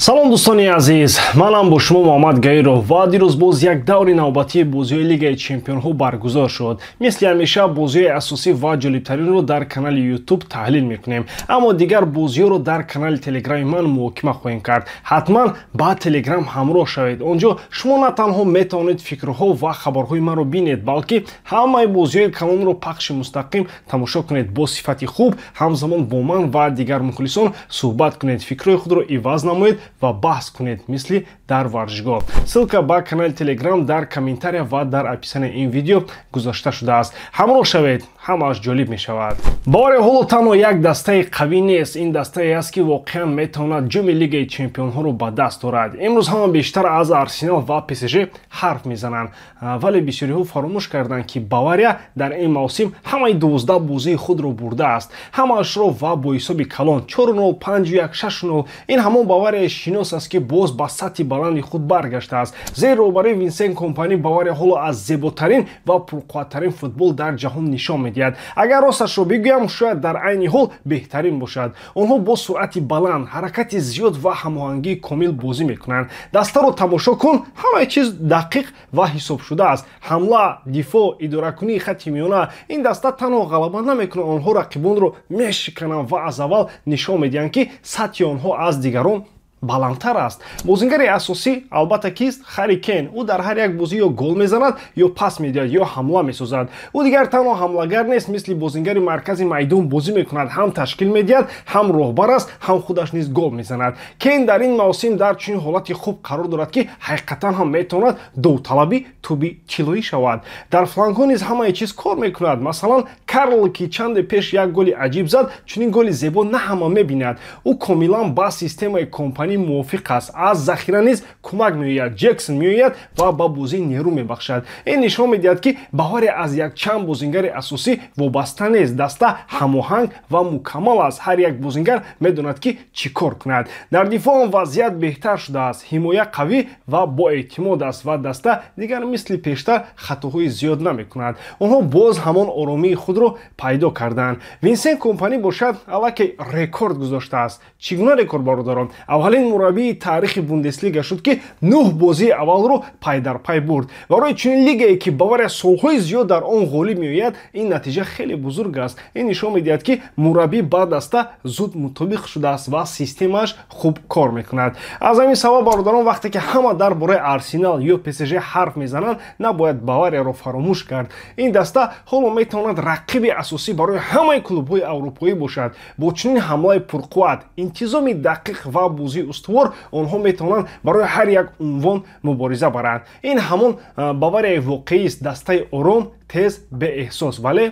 Салом, дӯстони азиз, манам бо шумо Муҳаммад Гаиров ва дирӯз боз як даври навбатии бозиҳои Лигаи чемпионҳо баргузор шуд. Мисли ҳамеша бозиҳои асосӣ ва ҷолибтаринро дар канали Ютуб таҳлил мекунем, аммо дигар бозиҳоро дар канали Телеграми ман муҳокима хоҳем кард. Ҳатман ба Телеграм ҳамроҳ шавед. Он ҷо шумо на танҳо метавонед фикрҳо ва хабарҳои маро бинед, балки ҳамаи бозиҳои калонро пахши мустақим тамошо кунед бо сифати хуб, ҳамзамон бо ман ва дигар мухлисон суҳбат кунед, фикрҳои худро иваз намоед ва баҳс кунед, мисли дар варзишгоҳ. Ссылка ба канали Телеграм дар комментария ва дар описанияи ин видео гузошта шудааст. Ҳамроҳ шавед, ҳамааш ҷолиб мешавад. Бавария ҳоло танҳо як дастаи қавӣ нест, ин дастае аст, ки воқеан метавонад ҷоми Лигаи чемпионҳоро ба даст орад. Имрӯз ҳама бештар аз Арсенал ва ПСЖ ҳарф мезананд, вале бисёриҳо фаромӯш карданд, ки Бавария дар ин мавсим ҳамаи 12 бозии худро бурдааст, ҳамаашро ва бо ҳисоби калон: 4-0, 5-1, 6-0. Ин ҳамон Баварияи шинос аст, ки боз ба сатҳи баланди худ баргаштааст. Зери роҳбарии Винсент Компани Бавария ҳоло аз зеботарин ва пурқувваттарин футбол дар ҷаҳон нишон медиҳад. Агар росташро бигӯям, шояд дар айни ҳол беҳтарин бошад. Онҳо бо суръати баланд, ҳаракати зиёд ва ҳамоҳангии комил бозӣ мекунанд. Дастаро тамошо кун, ҳамаи чиз дақиқ ва ҳисобшуда аст: ҳамла, дифоъ, идоракунии хатти миёна. Ин даста танҳо ғалаба намекунад, онҳо рақибонро мешикананд ва аз аввал нишон медиҳанд, ки сатҳи онҳо аз дигарон баландтар аст. Бозингари асосӣ албатта кист? Харри Кен. Ӯ дар ҳар як бозӣ ё гол мезанад, ё пас медиҳад, ё ҳамла месозад. Ӯ дигар танҳо ҳамлагар нест, мисли бозингари маркази майдон бозӣ мекунад: ҳам ташкил медиҳад, ҳам роҳбар аст, ҳам худаш низ гол мезанад. Кен дар ин мавсим дар чунин ҳолати хуб қарор дорад, ки ҳақиқатан ҳам метавонад довталаби тӯби тиллоӣ шавад. Дар флангҳо низ ҳамаи чиз кор мекунад. Масалан, Карл, ки чанде пеш як голи аҷиб зад, чунин голи зебо на ҳама мебинад. Ӯ комилан ба системаи Компани мувофиқ аст. Аз захира низ кӯмак меояд, Ҷексон меояд ва ба бозӣ нерӯ мебахшад. Ин нишон медиҳад, ки Бавария аз якчанд бозингари асосӣ вобаста нест. Даста ҳамоҳанг ва мукаммал аст, ҳар як бозингар медонад, ки чӣ кор кунад. Дар дифоъ вазъият беҳтар шудааст, ҳимоя қавӣ ва боэътимод аст ва даста дигар мисли пештар хатоҳои зиёд намекунад. Онҳо боз ҳамон оромии худро пайдо карданд. Винсент Компани бошад, аллакай рекорд гузоштааст. Чӣ гуна рекорд, бародарон? Аввалин мураббии таърихи Бундеслига шуд, ки нӯҳ бозии аввалро пайдарпай бурд. Барои чунин лигае, ки Бавария солҳои зиёд дар он ғолиб меояд, ин натиҷа хеле бузург аст. Ин нишон медиҳад, ки мураббӣ ба даста зуд мутобиқ шудааст ва системааш хуб кор мекунад. Аз ҳамин сабаб, бародарон, вақте ки ҳама дар бораи Арсенал ё ПСЖ ҳарф мезананд, набояд Баварияро фаромӯш кард. Ин даста ҳоло метавонад рақиби асосӣ барои ҳамаи клубҳои аврупоӣ бошад. Бо чунин ҳамлаи пурқувват, интизоми дақиқ ва бозии устувор онҳо метавонанд барои ҳар як унвон мубориза баранд. Ин ҳамон Баварияи воқеист: дастаи ором, тез, беэҳсос, вале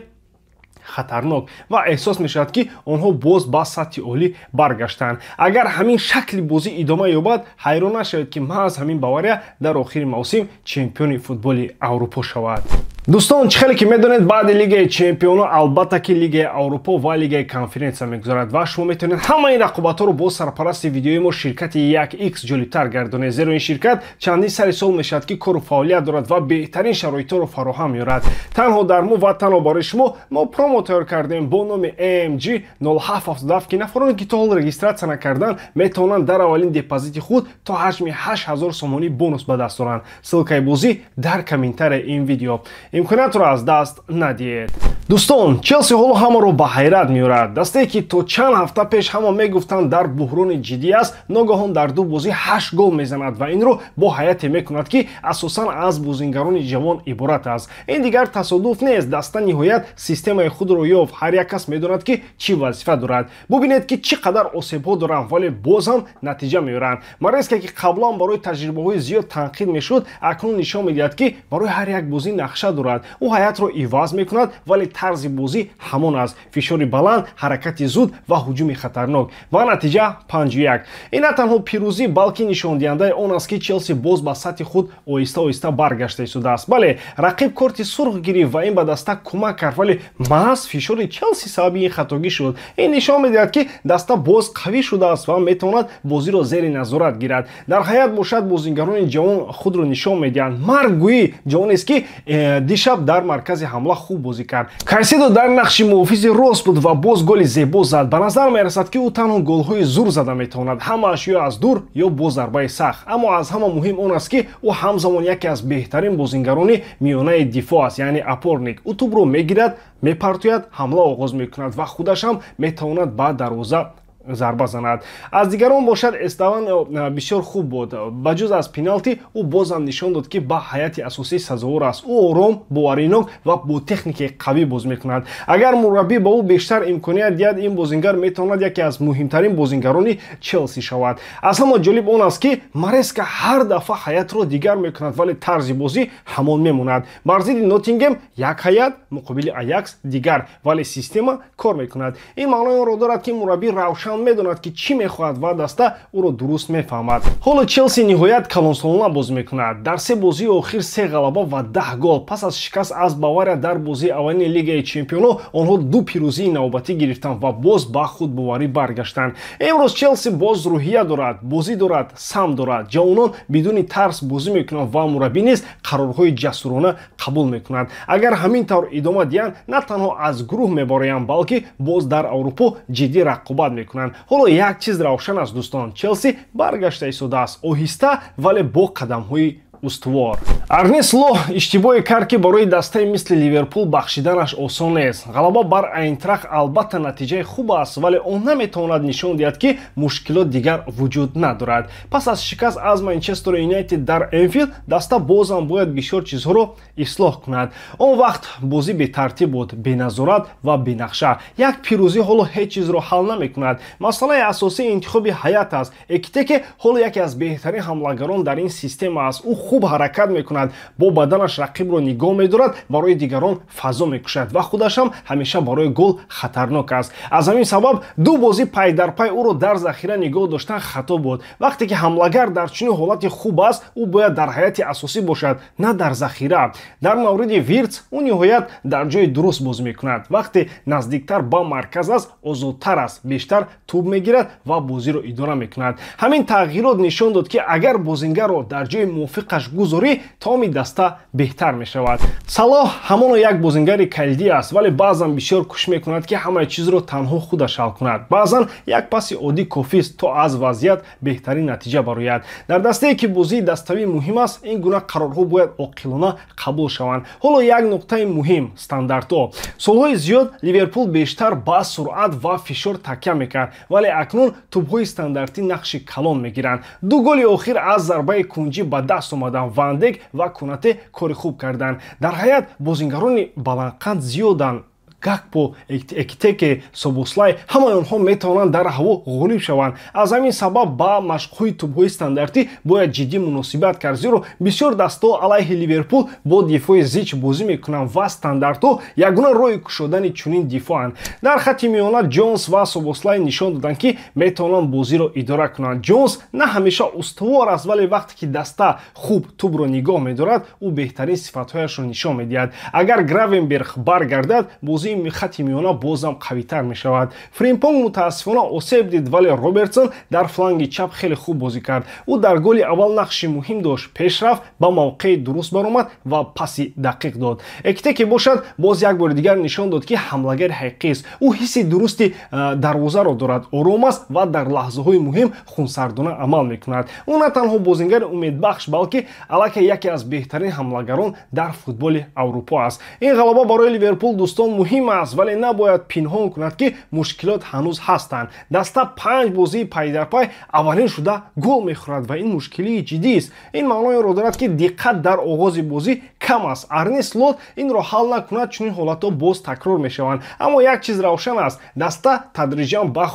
хатарнок. Ва эҳсос мешавад, ки онҳо боз ба сатҳи олӣ баргаштанд. Агар ҳамин шакли бозӣ идома ёбад, ҳайрон нашавед, ки маҳз ҳамин Бавария дар охири мавсим чемпиони футболи Аврупо шавад. Дӯстон, чӣ хеле ки медонед, баъди Лигаи чемпионҳо албатта ки Лигаи Аврупо ва Лигаи конференсия мегузарад ва шумо метавонед ҳамаи ин рақобатҳоро бо сарпарасти видеои мо, ширкати 1X, ҷолибтар гардонед, зеро ин ширкат чандин сари сол мешавад, ки кору фаъолият дорад ва беҳтарин шароитҳоро фароҳам меорад. Танҳо дар мо ва танҳо барои шумо мо промо тайёр кардем бо номи AMG 0777, ки нафароне, ки то ҳол регистрация накардан, метавонанд дар аввалин депозити худ то ҳаҷми 8000 сомонӣ бонус ба даст оранд. Ссылкаи бозӣ дар комментарияи ин видео, имкониятро аз даст надиҳед. Дӯстон, Челси ҳоло ҳамаро ба ҳайрат меорад. Дастае, ки то чанд ҳафта пеш ҳама мегуфтанд, дар буҳрони ҷиддӣ аст, ногаҳон дар ду бозӣ ҳашт гол мезанад ва инро бо ҳайате мекунад, ки асосан аз бозингарони ҷавон иборат аст. Ин дигар тасодуф нест. Даста ниҳоят системаи худро ёфт, ҳар як кас медонад, ки чӣ вазифа дорад. Бубинед, ки чӣ қадар осебҳо доранд, вале боз ҳам натиҷа меоранд. Мареска, ки қаблан барои таҷрибаҳои зиёд танқид мешуд, акнун нишон медиҳад, ки барои ҳар як бозӣ нақша дорад. Ӯ ҳайатро иваз мекунад, вале тарзи бозӣ ҳамон аст: фишори баланд, ҳаракати зуд ва ҳуҷуми хатарнок. Ва натиҷа 5-1. Ин на танҳо пирӯзӣ, балки нишондиҳандаи он аст, ки Челси боз ба сатҳи худ оҳиста оҳиста баргашта истодааст. Бале, рақиб корти сурх гирифт ва ин ба даста кӯмак кард, вале маҳз фишори Челси сабаби ин хатогӣ шуд. Ин нишон медиҳад, ки даста боз қавӣ шудааст ва метавонад бозиро зери назорат гирад. Дар ҳайат бошад, бозингарони ҷавон худро нишон медиҳанд. Марк Гуи ҷавонест, ки Дишаб дар маркази ҳамла хуб бозӣ кард. Кайседо дар нақши муҳофизи рост буд ва боз голи зебо зад. Ба назар мерасад, ки ӯ танҳо голҳои зур зада метавонад, ҳамааш ё аз дур, ё бо зарбаи сахт. Аммо аз ҳама муҳим он аст, ки ӯ ҳамзамон яке аз беҳтарин бозингарони миёнаи дифоъ аст, яъне опорник. Ӯ тӯбро мегирад, мепартояд, ҳамла оғоз мекунад ва худаш ҳам метавонад ба дарвоза зарба занад. Аз дигарон бошад, Эставан бисёр хуб буд. Ба ҷуз аз пеналти, ӯ бозам нишон дод, ки ба ҳайати асосӣ сазовор аст. Ӯ ором, боваринок ва бо техникаи қавӣ боз мекунад. Агар мураббӣ ба ӯ бештар имконият диҳад, ин бозингар метавонад яке аз муҳимтарин бозингарони Челси шавад. Аз ҳама ҷолиб он аст, ки Мареска ҳар дафъа ҳайатро дигар мекунад, вале тарзи бозӣ ҳамон мемонад. Бар зидди Ноттингем як ҳайат, муқобили Аякс дигар, вале система кор мекунад. Ин маънои онро дорад, ки мураббӣ равшан медонад, ки чӣ мехоҳад, ва даста ӯро дуруст мефаҳмад. Ҳоло Челси ниҳоят калонсолона бозӣ мекунад. Дар се бозии охир се ғалаба ва 10 гол. Пас аз шикаст аз Бавария дар бозии аввалини Лигаи чемпионҳо, онҳо ду пирӯзии навбатӣ гирифтанд ва боз ба худбоварӣ баргаштанд. Имрӯз Челси боз рӯҳия дорад, бозӣ дорад, сам дорад. Ҷавонон бидуни тарс бозӣ мекунанд ва мураббӣ низ қарорҳои ҷасурона қабул мекунад. Агар ҳамин тавр идома диҳанд, на танҳо аз гурӯҳ мебароянд, балки боз дар Аврупо ҷиддӣ рақобат мекунанд. Ҳоло як чиз равшан аст, дӯстон: Челси баргашта истодааст, оҳиста, вале бо қадамҳои устувор. Арне Слот иштибоҳе кард, ки барои дастаи мисли Ливерпул бахшиданаш осон нест. Ғалаба бар Айнтрахт албатта натиҷаи хуб аст, вале он наметавонад нишон диҳад, ки мушкилот дигар вуҷуд надорад. Пас аз шикаст аз Манчестер Юнайтед дар Энфилд, даста бозам бояд бисёр чизҳоро ислоҳ кунад. Он вақт бозӣ бетартиб буд, беназорат ва бенақша. Як пирӯзӣ ҳоло ҳеҷ чизро ҳал намекунад. Масъалаи асосӣ интихоби ҳайат аст. Экитеке ҳоло яке аз беҳтарин ҳамлагарон дар ин система аст. Ӯ хуб ҳаракат мекунад, бо баданаш рақибро нигоҳ медорад, барои дигарон фазо мекушад ва худаш ҳам ҳамеша барои гол хатарнок аст. Аз ҳамин сабаб ду бозӣ пай дар пай ӯро дар захира нигоҳ доштан хато буд. Вақте ки ҳамлагар дар чунин ҳолати хуб аст, ӯ бояд дар ҳайати асосӣ бошад, на дар захира. Дар мавриди Виртс, ӯ ниҳоят дар ҷои дуруст бозӣ мекунад. Вақте наздиктар ба марказ аст, озодтар аст, бештар тӯб мегирад ва бозиро идора мекунад. Ҳамин тағйирот нишон дод, ки агар бозингарро дар ҷои мувофиқаш гузорӣ, таоми даста беҳтар мешавад. Салоҳ ҳамоно як бозингари калидӣ аст, вале баъзан бисёр кӯшиш мекунад, ки ҳамаи чизро танҳо худаш ҳал кунад. Баъзан як паси оддӣ кофист, то аз вазъият беҳтарин натиҷа барояд. Дар дастае, ки бозии даставӣ муҳим аст, ин гуна қарорҳо бояд оқилона қабул шаванд. Ҳоло як нуқтаи муҳим: стандартҳо. Солҳои зиёд Ливерпул бештар ба суръат ва фишор такя мекард, вале акнун тӯбҳои стандартӣ нақши калон мегиранд. Ду голи охир аз зарбаи кунҷӣ ба даст омаданд. Ван Дейк ва Конате кори хуб карданд. Дар ҳайат бозингарони баландқанд зиёданд: Гакпо, Экитеке, Собослай. Ҳамаи онҳо метавонанд дар ҳаво ғолиб шаванд. Аз ҳамин сабаб ба машқҳои тӯбҳои стандартӣ бояд ҷиддӣ муносибат кард, зеро бисёр дастаҳо алайҳи Ливерпул бо дифои зич бозӣ мекунанд ва стандартҳо ягона роҳи кушодани чунин дифоанд. Дар хатти миёна Ҷонс ва Собослай нишон доданд, ки метавонанд бозиро идора кунанд. Ҷонс на ҳамеша устувор аст, вале вақте ки даста хуб тӯбро нигоҳ медорад, ӯ беҳтарин сифатҳояшро нишон медиҳад. Агар Гравенберг баргардад, бозии хатти миёна бозам қавитар мешавад. Фримпонг мутаассифона осеб дид, вале Робертсон дар фланги чап хеле хуб бозӣ кард. Ӯ дар голи аввал нақши муҳим дошт, пеш рафт, ба мавқеи дуруст баромад ва паси дақиқ дод. Экитеке бошад, боз як бори дигар нишон дод, ки ҳамлагари ҳақиқист. Ӯ ҳисси дурусти дарвозаро дорад, ором аст ва дар лаҳзаҳои муҳим хунсардона амал мекунад. Ӯ на танҳо бозингари умедбахш, балки аллакай яке аз беҳтарин ҳамлагарон дар футболи Аврупо аст. Ин ғалаба барои Ливерпул, дӯстон, муҳим аст, вале набояд пинҳон кунад, ки мушкилот ҳанӯз ҳастанд. Даста панҷ бозии пайдарпай аввалин шуда гол мехӯрад ва ин мушкилии ҷиддист. Ин маънои онро дорад, ки диққат дар оғози бозӣ кам аст. Арне Слот инро ҳал накунад, чунин ҳолатҳо боз такрор мешаванд. Аммо як чиз равшан аст: даста тадриҷан ба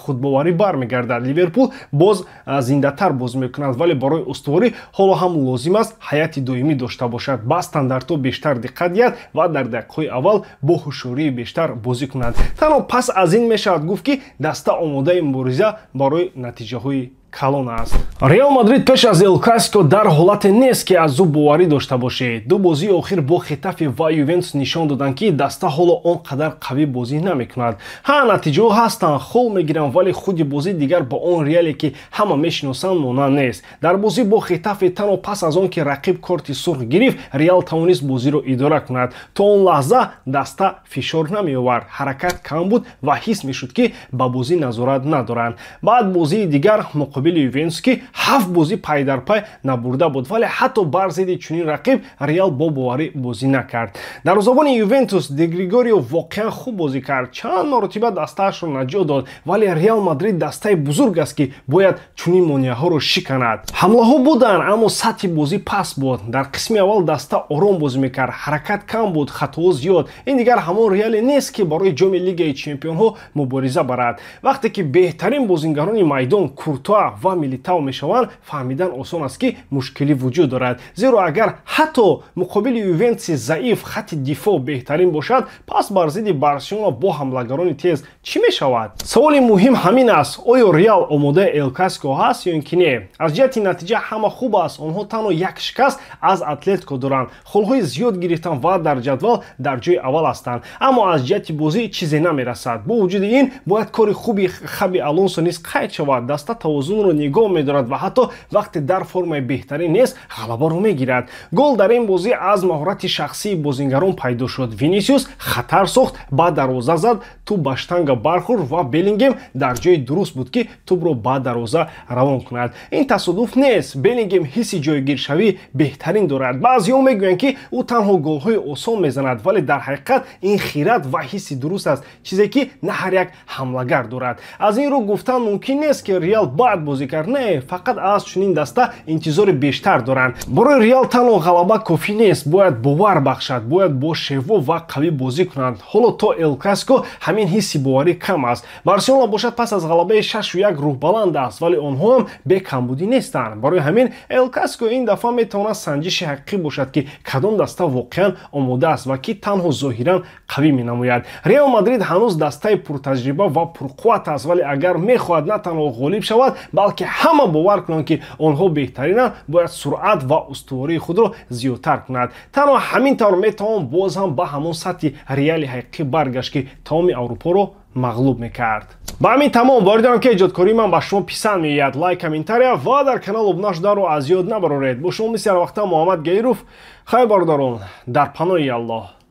худбоварӣ бармегардад. Ливерпул боз зиндатар бозӣ мекунад, вале барои устуворӣ ҳоло ҳам лозим аст ҳайати доимӣ дошта бошад, ба стандартҳо бештар диққат диҳад ва дар дақиқаҳои аввал бо ҳушёрии бештар бозӣ кунад. Танҳо пас аз ин мешавад гуфт, ки даста омодаи мубориза барои натиҷаҳои Калон аст. Реал Мадрид пеш аз Эл Классико дар ҳолате нест, ки аз ӯ боварӣ дошта бошед. Ду бозии охир бо Хетафе ва Ювентус нишон доданд, ки даста ҳоло он қадар қавӣ бозӣ намекунад. Ҳа, натиҷаҳо ҳастанд, хол мегиранд, вале худи бозӣ дигар ба он Реале, ки ҳама мешиносанд, монанд нест. Дар бозӣ бо Хетафе танҳо пас аз он ки рақиб корти сурх гирифт, Реал тавонист бозиро идора кунад. То он лаҳза даста фишор намеовард, ҳаракат кам буд ва ҳис мешуд, ки ба бозӣ назорат надоранд. Баъд бозии дигар муқобили Ювентус, ки 7 бозӣ пай дар пай набурда буд, вале ҳатто бар зидди чунин рақиб Реал бо боварӣ бозӣ накард. Дарвозабони Ювентус Ди Григорио воқеан хуб бозӣ кард, чанд маротиба дастаашро наҷот дод, вале Реал Мадрид дастаи бузург аст, ки бояд чунин монеаҳоро шиканад. Ҳамлаҳо буданд, аммо сатҳи бозӣ паст буд. Дар қисми аввал даста ором бозӣ мекард, ҳаракат кам буд, хатоҳо зиёд. Ин дигар ҳамон Реале нест, ки барои ҷоми Лигаи Чемпионҳо мубориза барад. Вақте ки беҳтарин бозингарони майдон Куртуа ва Милитао мешаванд, фаҳмидан осон аст, ки мушкилӣ вуҷуд дорад. Зеро агар ҳатто муқобили Ювентуси заиф хатти дифоъ беҳтарин бошад, пас бар зидди Барселона бо ҳамлагарони тез чӣ мешавад? Саволи муҳим ҳамин аст: оё Реал омодаи Эл Классико ҳаст ё ин ки не? Аз ҷиҳати натиҷа ҳама хуб аст. Онҳо танҳо як шикаст аз Атлетико доранд, холҳои зиёд гирифтанд ва дар ҷадвал дар ҷои аввал ҳастанд, аммо аз ҷиҳати бозӣ чизе намерасад. Бо вуҷуди ин бояд кори хуби Хаби Алонсо низ қайд шавад. Даста тавозунро нигоҳ медорад ва ҳатто вақте дар формаи беҳтарин нест, ғалабаро мегирад. Гол дар ин бозӣ аз маҳорати шахсии бозингарон пайдо шуд. Винисиус хатар сохт, ба дарвоза зад, тӯб ба штанга бархӯрд ва Беллингем дар ҷои дуруст буд, ки тӯбро ба дарвоза равон кунад. Ин тасодуф нест. Беллингем ҳисси ҷойгиршавӣ беҳтарин дорад. Баъзеҳо мегӯянд, ки ӯ танҳо голҳои осон мезанад, вале дар ҳақиқат ин хират ва ҳисси дуруст аст, чизе ки на ҳар як ҳамлагар дорад. Аз ин рӯ гуфтан мумкин нест, ки Реал бад бозӣ кард. Не, фақат аз чунин даста интизори бештар доранд. Барои Реал танҳо ғалаба кофӣ нест, бояд бовар бахшад, бояд бо шево ва қавӣ бозӣ кунанд. Ҳоло то Эл Классико ҳамин ҳисси боварӣ кам аст. Барселона бошад, пас аз ғалабаи 6-1 рӯҳбаланд аст, вале онҳо ҳам бекамбудӣ нестанд. Барои ҳамин Эл Классико ин дафъа метавонад санҷиши ҳақиқӣ бошад, ки кадом даста воқеан омода аст ва ки танҳо зоҳиран қавӣ менамояд. Реал Мадрид ҳанӯз дастаи пуртаҷриба ва пурқувват аст, вале агар мехоҳад на танҳо ғолиб шавад, балки ҳама бовар кунанд, ки онҳо беҳтаринанд, бояд суръат ва устувории худро зиёдтар кунад. Танҳо ҳамин тавр метавон боз ҳам ба ҳамон сатҳи Реали ҳақиқӣ баргашт, ки тамоми Аврупоро мағлуб мекард. Ба ҳамин тамом. Боварӣ дорам, ки эҷодкории ман ба шумо писанд меояд. Лайк, комментария ва дар канал обуна шуданро аз ёд набароред. Бо шумо мисли ҳарвақта Муҳаммад Гаиров. Хайр, бародарон, дар паноҳи Аллоҳ.